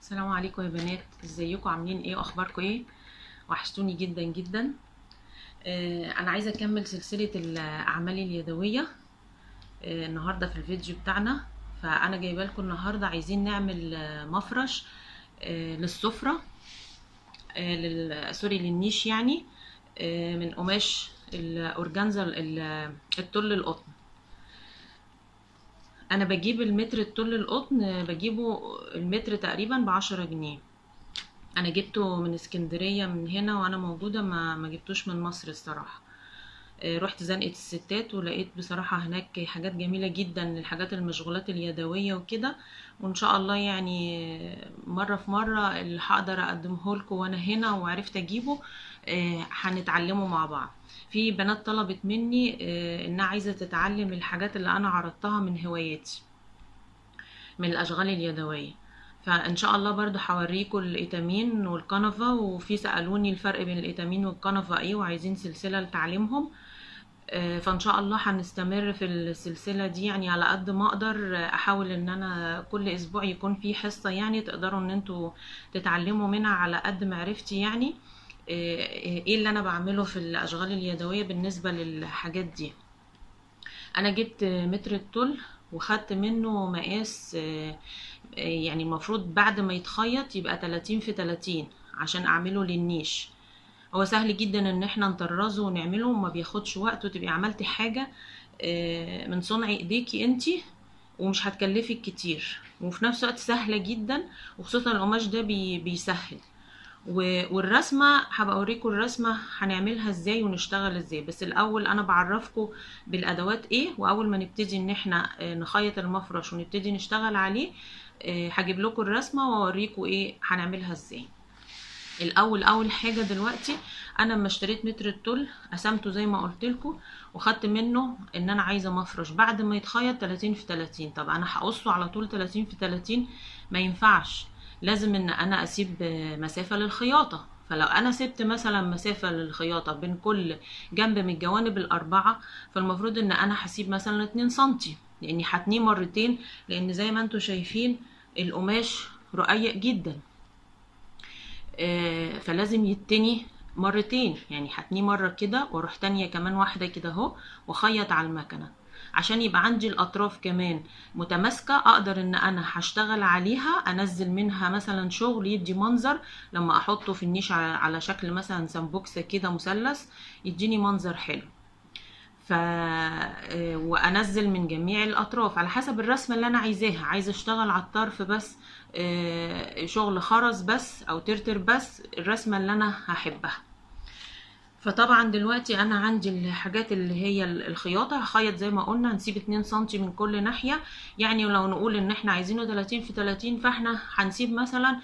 السلام عليكم يا بنات، ازيكم؟ عاملين ايه واخباركم ايه؟ وحشتوني جدا جدا. انا عايزه اكمل سلسلة الاعمال اليدوية النهارده في الفيديو بتاعنا. فانا جايبه لكم النهارده عايزين نعمل مفرش للسفره، sorry للنيش يعني، من قماش الاورجانزا التل القطن. انا بجيب المتر التل القطن، بجيبه المتر تقريبا ب10 جنيه. انا جبته من اسكندرية من هنا وانا موجودة، ما جبتوش من مصر الصراحة. رحت زنقه الستات ولقيت بصراحة هناك حاجات جميلة جدا للحاجات المشغولات اليدوية وكده، وان شاء الله يعني مرة في مرة اللي هقدر اقدمه لكم وانا هنا وعرفت اجيبه، هنتعلمه مع بعض. في بنات طلبت مني انها عايزه تتعلم الحاجات اللي انا عرضتها من هواياتي من الاشغال اليدوية، فان شاء الله برضو هوريكم الاتامين والقنفه. وفي سالوني الفرق بين الاتامين والقنفه ايه، وعايزين سلسلة لتعليمهم، فان شاء الله هنستمر في السلسلة دي يعني على قد ما اقدر. احاول ان انا كل اسبوع يكون في حصة يعني تقدروا ان انتوا تتعلموا منها على قد معرفتي، يعني ايه اللي انا بعمله في الاشغال اليدوية بالنسبة للحاجات دي. انا جبت متر التل وخدت منه مقاس، يعني المفروض بعد ما يتخيط يبقى 30 في 30 عشان اعمله للنيش. هو سهل جدا ان احنا نطرزه ونعمله وما بياخدش وقت، وتبقي عملتي حاجة من صنع ايديكي انتي ومش هتكلفك كتير، وفي نفس الوقت سهلة جدا، وخصوصا القماش ده بيسهل. والرسمة هبقى اوريكم الرسمة هنعملها ازاي ونشتغل ازاي، بس الاول انا بعرفكم بالادوات ايه. واول ما نبتدي ان احنا نخيط المفرش ونبتدي نشتغل عليه، هجيب لكم الرسمة واوريكم ايه هنعملها ازاي. الاول اول حاجة دلوقتي انا لما اشتريت متر التل قسمته زي ما قلت لكم، وخدت منه ان انا عايزه مفرش بعد ما يتخيط 30 في 30. طب انا هقصه على طول 30 في 30؟ ما ينفعش، لازم ان انا اسيب مسافة للخياطه. فلو انا سبت مثلا مسافة للخياطه بين كل جنب من الجوانب الاربعة، فالمفروض ان انا هسيب مثلا 2 سنتي، لاني هتنيه مرتين، لان زي ما انتم شايفين القماش رقيق جدا، فلازم يتني مرتين. يعني هتنيه مرة كده واروح تانية كمان واحدة كده اهو، واخيط على المكنة عشان يبقى عندي الاطراف كمان متماسكة، اقدر ان انا هشتغل عليها انزل منها مثلا شغل يدي منظر لما احطه في النيش على شكل مثلا سمبوكسة كده مثلث، يديني منظر حلو. وانزل من جميع الاطراف على حسب الرسمة اللي انا عايزاها. عايزه اشتغل على الطرف بس، شغل خرز بس او ترتر بس، الرسمة اللي انا هحبها. فطبعا دلوقتي انا عندي الحاجات اللي هي الخياطة، هخيط زي ما قلنا هنسيب 2 سنتي من كل ناحية. يعني لو نقول ان احنا عايزينه 30 في 30، فاحنا هنسيب مثلا،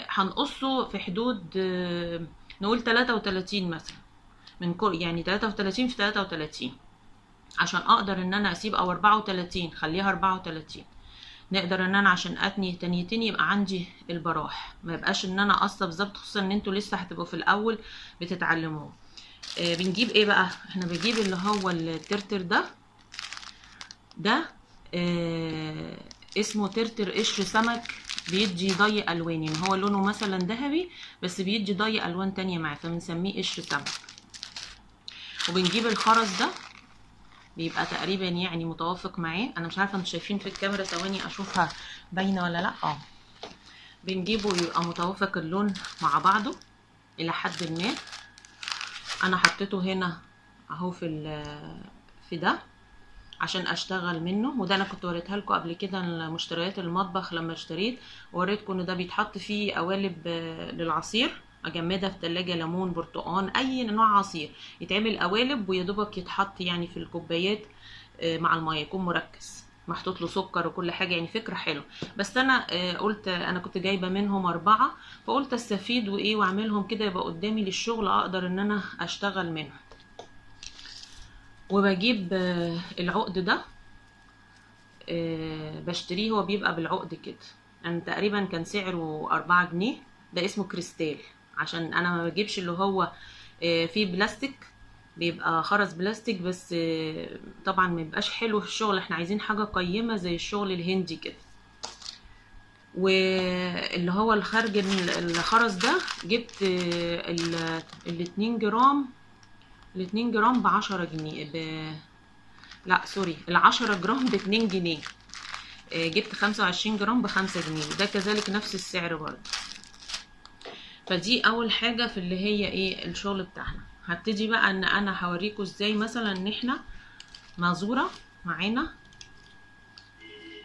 هنقصه في حدود، نقول 33 مثلا، من كل يعني 33 في 33، عشان اقدر ان انا اسيب، او 34، خليها 34، نقدر ان انا عشان اتني تنيتين يبقى عندي البراح، ما يبقاش ان انا قصة بالظبط، خصوصا ان انتوا لسه هتبقوا في الاول بتتعلموه. بنجيب ايه بقى؟ احنا بنجيب اللي هو الترتر ده، اسمه ترتر قشر سمك، بيدي ضي الوان، يعني هو لونه مثلا ذهبي بس بيدي ضي الوان تانية معاه، فبنسميه قشر سمك. وبنجيب الخرز ده، بيبقى تقريبا يعني متوافق معاه. انا مش عارفه انتوا شايفين في الكاميرا، ثواني اشوفها باينة ولا لا. بنجيبه يبقى متوافق اللون مع بعضه الى حد ما. انا حطيته هنا اهو في ده عشان اشتغل منه، وده انا كنت وريتها لكم قبل كده مشتريات المطبخ لما اشتريت، وريتكم ان ده بيتحط فيه قوالب، للعصير، اجمدها في التلاجة، ليمون برتقان اي نوع عصير يتعمل قوالب، ويا دوبك يتحط يعني في الكوبايات، مع المية، يكون مركز محطوط له سكر وكل حاجة، يعني فكرة حلوة. بس انا، قلت انا كنت جايبه منهم 4، فقلت استفيد وايه واعملهم كده يبقى قدامي للشغل، اقدر ان انا اشتغل منهم. وبجيب، العقد ده، بشتريه، هو بيبقى بالعقد كده، يعني تقريبا كان سعره 4 جنيه. ده اسمه كريستال، عشان انا ما بجيبش اللي هو، فيه بلاستيك، بيبقى خرز بلاستيك بس، طبعا ما بيبقاش حلو في الشغل، احنا عايزين حاجة قيمة زي الشغل الهندي كده. واللي هو الخرج الخرز ده جبت الاتنين جرام، الاتنين جرام ب10 جنيه، لا sorry، ال10 جرام ب2 جنيه. جبت 25 جرام ب5 جنيه، وده كذلك نفس السعر برضه. فدي اول حاجة في اللي هي ايه الشغل بتاعنا. هبتدي بقى ان انا هوريكم ازاي مثلا ان احنا مازورة معانا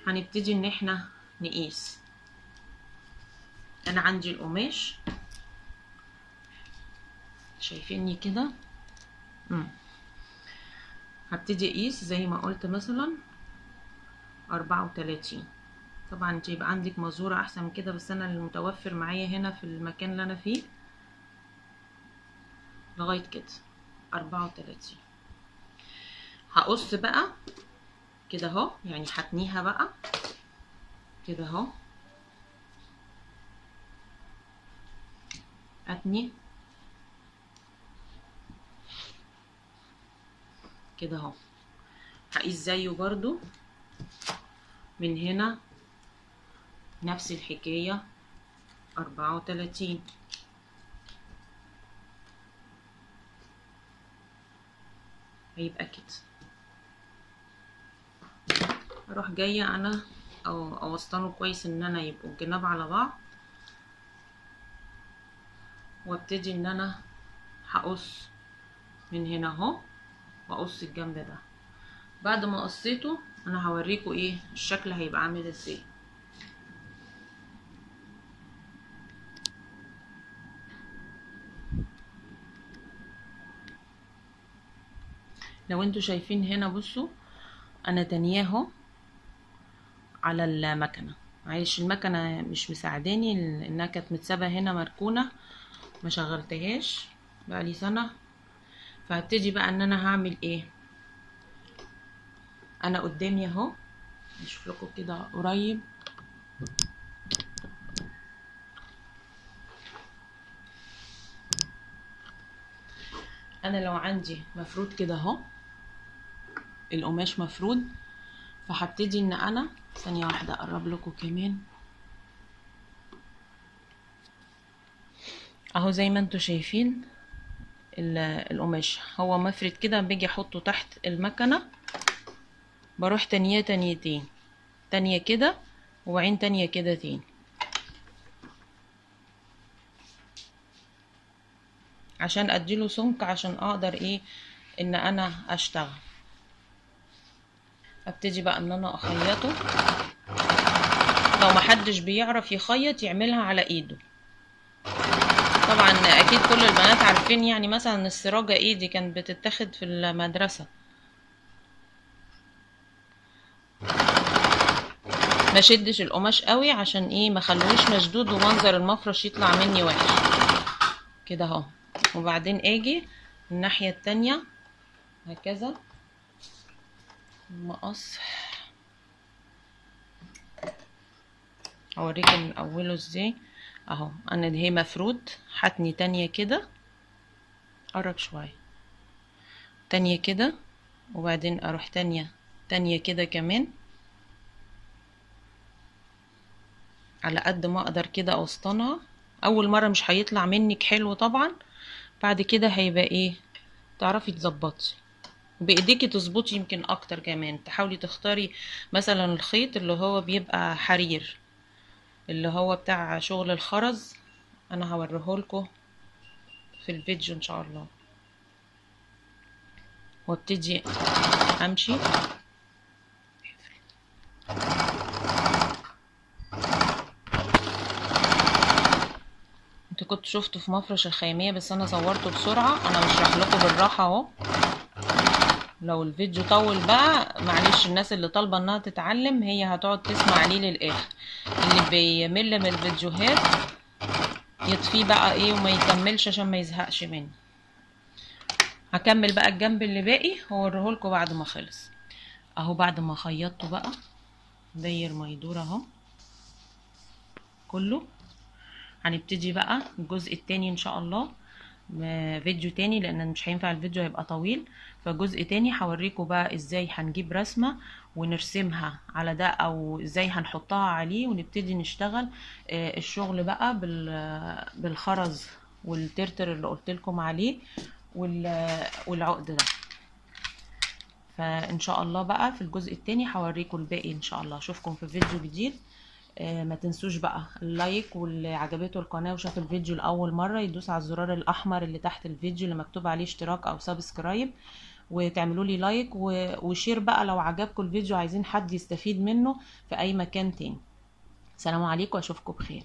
هنبتدي ان احنا نقيس. انا عندي القماش شايفيني كده، هبتدي اقيس زي ما قلت مثلا 34. طبعا انت يبقى عندك مازورة احسن من كده، بس انا المتوفر معايا هنا في المكان اللي انا فيه لغاية كده 34. هقص بقى كده اهو، يعني هتنيها بقى كده اهو، اتني كده اهو. هقيس زيه برضو من هنا نفس الحكاية 34. هيبقى كده. اروح جاية انا او اوسطنه كويس ان انا يبقوا الجناب على بعض، وابتدي ان انا هقص من هنا اهو، واقص الجنب ده. بعد ما قصيته انا هوريكم ايه الشكل هيبقى عامل ازاي. لو انتوا شايفين هنا بصوا انا تانية اهو على المكنه، معلش المكنه مش مساعداني انها كانت متسابه هنا مركونه ما شغلتهاش بقالي سنه. فهبتدي بقى ان انا هعمل ايه. انا قدامي اهو، نشوف لكم كده قريب. انا لو عندي مفرود كده اهو، القماش مفرود، فهبتدي ان انا ثانيه واحده اقرب لكم كمان اهو. زي ما انتوا شايفين القماش هو مفرد كده، باجي احطه تحت المكنه، بروح تانية تانيتين، تانية كده وبعدين تانية كده تاني، عشان اديله سمك، عشان اقدر ايه ان انا اشتغل. ابتدي بقى ان انا اخيطه. لو محدش بيعرف يخيط يعملها على ايده، طبعا اكيد كل البنات عارفين يعني مثلا السراجة ايه دي كانت بتتاخد في المدرسة. ما شدش القماش قوي عشان ايه ما خلوش مشدود ومنظر المفرش يطلع مني وحش كده اهو. وبعدين اجي الناحية التانية هكذا، المقص اوريكم من اوله ازاي اهو. انا هي مفرود، حتني تانية كده، قرب شوية تانية كده، وبعدين اروح تانية تانية كده كمان، على قد ما اقدر كده اوسطنها. اول مرة مش هيطلع منك حلو طبعا، بعد كده هيبقى ايه تعرفي تظبطي بايديكي، تظبطي يمكن اكتر كمان. تحاولي تختاري مثلا الخيط اللي هو بيبقى حرير، اللي هو بتاع شغل الخرز، انا هوريهولكوا في الفيديو ان شاء الله. وابتدي امشي. انتوا كنتوا شفتوا في مفرش الخيمية بس انا صورته بسرعة، انا بشرح لكم بالراحة اهو. لو الفيديو طول بقى معلش، الناس اللي طالبة انها تتعلم هي هتقعد تسمع عليه للاخر. اللي بيمل من الفيديوهات يطفيه بقى ايه وما يكملش عشان ما يزهقش مني. هكمل بقى الجنب اللي باقي هوريهولكوا بعد ما خلص اهو. بعد ما خيطته بقى داير ما يدور اهو كله. هنبتدي بقى الجزء التاني ان شاء الله فيديو تاني، لان مش هينفع الفيديو هيبقى طويل. فجزء تاني هوريكم بقى ازاي هنجيب رسمة ونرسمها على ده، او ازاي هنحطها عليه ونبتدي نشتغل الشغل بقى بالخرز والترتر اللي قلت لكم عليه والعقد ده. فان شاء الله بقى في الجزء التاني هوريكم الباقي ان شاء الله. اشوفكم في فيديو جديد. ما تنسوش بقى ال like، واللي عجبته القناة وشاف الفيديو لأول مرة يدوس على الزرار الأحمر اللي تحت الفيديو اللي مكتوب عليه اشتراك أو subscribe، وتعملوا لي like و share بقى لو عجبكم الفيديو، عايزين حد يستفيد منه في أي مكان تاني. سلام عليكم وأشوفكم بخير.